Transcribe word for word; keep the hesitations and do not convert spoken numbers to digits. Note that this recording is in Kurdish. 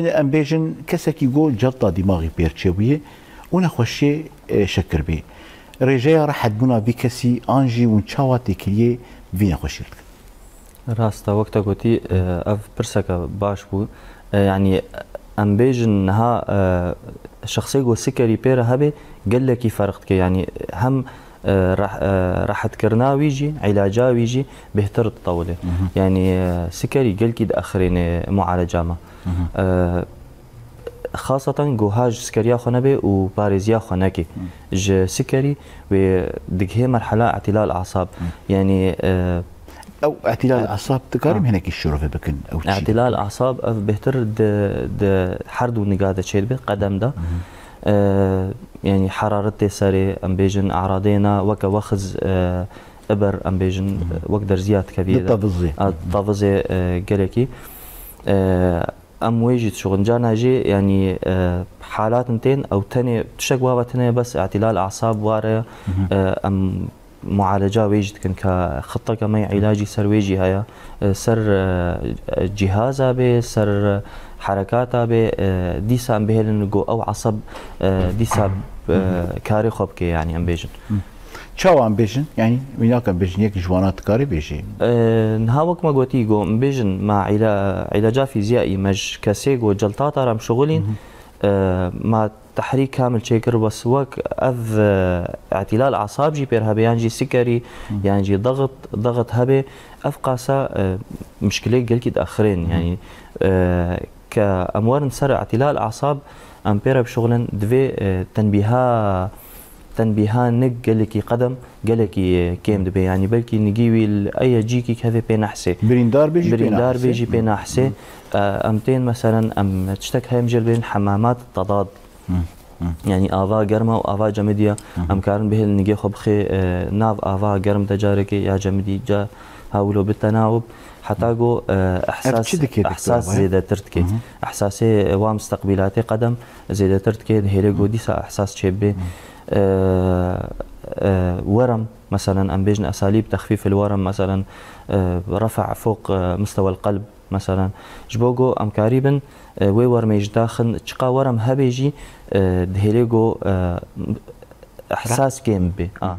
Em bêjin kesekî go celta dîmaxî pêr çêbûye û nexweşiyê, e, şekir bî. Rêjeya rehetbûna vî kesî an jî hûn çawa têkiliyê vî nexweşî dikin? Rast e, wek te gotî, e, ev pirseke baş bû. E, yanî em bêjin niha, e, şexsê go sikerî pê re hebe gelekî ferq dike. Yanî hem, e, reh-, e, rehetkirina wî jî, îlaca wî jî bêhtir ditewile. Mhm. Yanî, e, sikerî gelkî diexirêne mualeca me. Mhm. E, xaseten goha ji sikeriya xwe nebe û parêziya xwe neke. Hı. Ji sikerî wê digihê merhela îtîlal asab. Hı. Yanî, e, Ew îtîlal E, asab dikarî ha. Hinekî şirove bikin? Ew çi? Îtîlal asab ev bêhtir di, di her du niga de çêdibe, qedem de. Hı hı. E, yanî heraretê serê, em bêjin, eradeyê ne weke wexiz, e, iber, em bêjin, Hı hı. wek derziya dikeviyê de. Di tevizê. A, Hı hı. tevizê, e, gelekî. E, Em wê jî dişuxulin. Carna jî, yanî, e, halatin tên, ew tenê tiştek wa ve tune bes îtîlal asab ware, Mhm. e, em mualeca wê jî dikin ka xiteke me yê îlacî ser wê jî heye. E, ser, e, cîhaza bê, ser herekata bê, e, dîsa em bihêlin go ew asab, e, dîsa, e, Mhm. karê xwe bike, yanî em bêjin. Hı. Çawa em bêjin? Yanî, wî nake em bêjin, yek ji wana dikarî bêjî. E, niha wek me gotî, go em bêjin, ma îla-, îlaca fîziyayî me ji kesê go celtata re em şixulîn, Hı hı. e, ma tehrîk kamil çêkir, bes wek ev, e, îtîlal asab jî pêr hebe, yan jî sikerî, Hı. yan jî daxit, daxit hebe, ev qasa, e, mişkilê gelkî diexirên, Hı hı. yanî, e, ke em werin ser îtîlal asab, em pê re bişuxulin, divê, e, tenbîha, tenbîha nig gelekî qedem, gelekî, e, kêm dibe. Yanî belkî nigî wî li eye cîkî kevê pê nehsê. Birîndar bê jî pê Birîndar nehsê. bê jî pê Hı. nehsê. E, em tên meselen, em tiştek heye em jê li bêjin hemamat tedad. Hı. Hı. Yanî ava germa û ava cemidiya, Hı hı. em karin bihêlin nigê xwe bixê, e, nav ava germ de carekê ya cemidî ca hawilo bi tenawub. Heta go, e, Ev ehsas, çi dike, ehsas doktor, zêdetir dike. Hı hı. Ehsasê, e, wa misteqbîlatê qedem zêdetir dike, dihêle go Hı. dîsa ehsas çêbibe. Hı. E, e, werem, meselen, em bêjin esalîb texfîf il werem, meselen, e, refa foq, e, mistewel qelb, meselen. Ji bo go em karîbin, e, wê wermê ji daxin, çiqa werem hebe jî, e, dihêle go, e, ehsas kêm bibe. A. Hı hı.